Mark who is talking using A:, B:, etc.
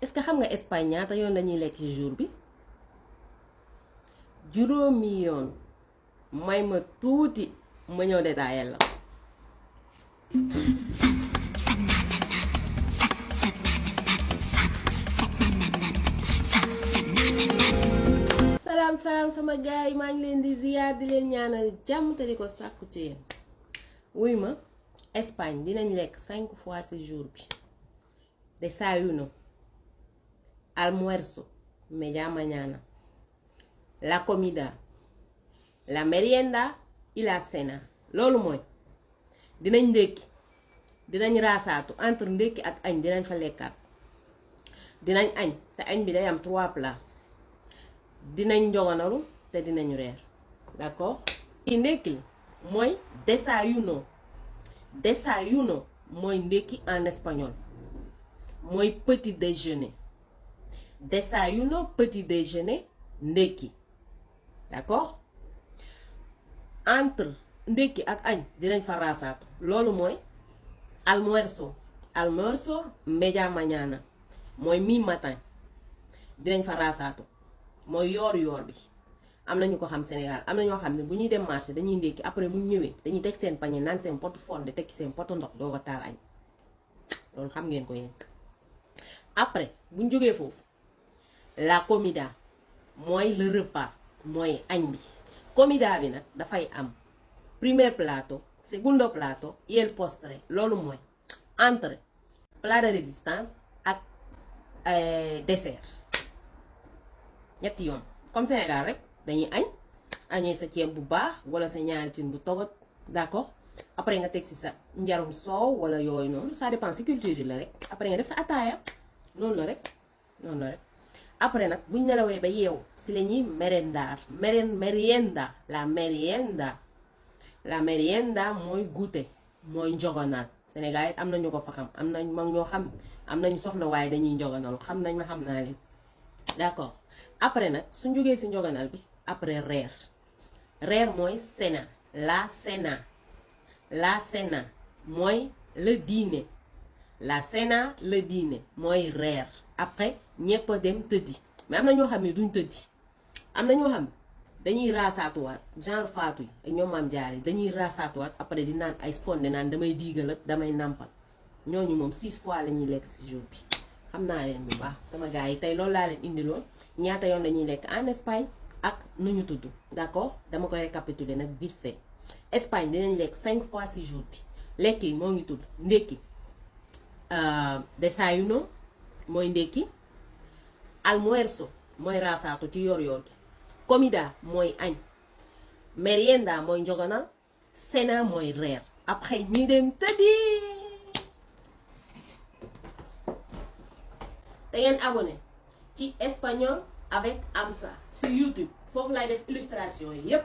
A: est-ce que xam nga Espagne ñaata yoon lañuy lekk ci jour bi juróomi yoon may ma tuuti ma ñëw détaillé la. salaam salaam sama gaay maa ngi leen di ziyaar di leen ñaanal jàmm te di ko sàkku ci yéen. wuy ma Espagne dinañ lekk 5 fois ci jour bi desayuno, almuerzo, media mañana, la comida, la merienda y la cena. Loolu mooy dinañ ndékki dinañ raasaatu entre ndékki ak añ dinañ fa lekkaat dinañ añ te añ bi day am 3 plats dinañ njoganalu te dinañ reer d'accord. i ndékki li mooy desayuno. Desayuno mooy ndékki en espagnol mooy petit déjeuner. Desayuno petit déjeuner ndékki d'accord. entre ndékki ak añ dinañ fa raasaatu loolu mooy almuerzo. Almuerzo media mañana mooy mi matin dinañ fa raasaatu mooy yoor bi. am na ñu ko xam Sénégal am na ñoo xam ne bu ñuy dem marché dañuy ndékki après bu ñu ñëwee dañuy teg seen pañe naan seen potu fonde teg seen potu ndox doo ko taal añ loolu xam ngeen ko yéen. après bu ñu jógee foofu la comida mooy le repas mooy añ bi. comida bi nag dafay am primer plato, segundo plato y el postre. Loolu mooy entrée, plat de résistance ak dessert ñetti yoon. comme Sénégal rek dañuy añ añee sa ceeb bu baax wala sa ñaari cin bu togot d'accord. après nga teg si sa njarum soow wala yooyu noonu ça dépend si culture yi la rek. après nga def sa ataaya noonu la rek noonu la rek. après nag buñ nelawee ba yeewu si la ñuy merendar merienda. La merienda mooy goûter mooy njogonaal. Sénégal it am nañu ko fa xam am nañ mag ñoo xam am nañ soxna waaye dañuy njogonaal xam nañ ma xam naa leen d'accord. après nag suñ jógee si njogonaal bi après reer. reer mooy cena. La cena mooy le dîner. La cena le dîner mooy reer. après ñëpp a dem tëddi mais am na ñoo xam ne duñ tëddi am na ñoo xam ne dañuy raasaatuwaat genre faatu yi ak ñoom maam jaar yi dañuy raasaatuwaat après di naan ay fonde naan damay diigal ak damay nàmpal ñooñu moom 6 fois la ñuy lekk ci jour bi. xam naa leen bu baax sama gars yi tey loolu laa leen indiloon ñaata yoon la ñuy lekk en Espagne ak nu ñu tudd d'accord. dama koy récapituler nag vite fait. Espagne dinañ lekk 5 fois ci jour bi. lekk yi moo ngi tudd ndékki desayuno mooy ndékki. Almuerzo mooy raasaatu ci yor gi. Comida mooy añ. Merienda mooy njogonal. Cena mooy reer. après ñi dem tëddi. da ngeen abonné ci espagnol avec Amsa sur YouTube foofu laay def illustration yi yépp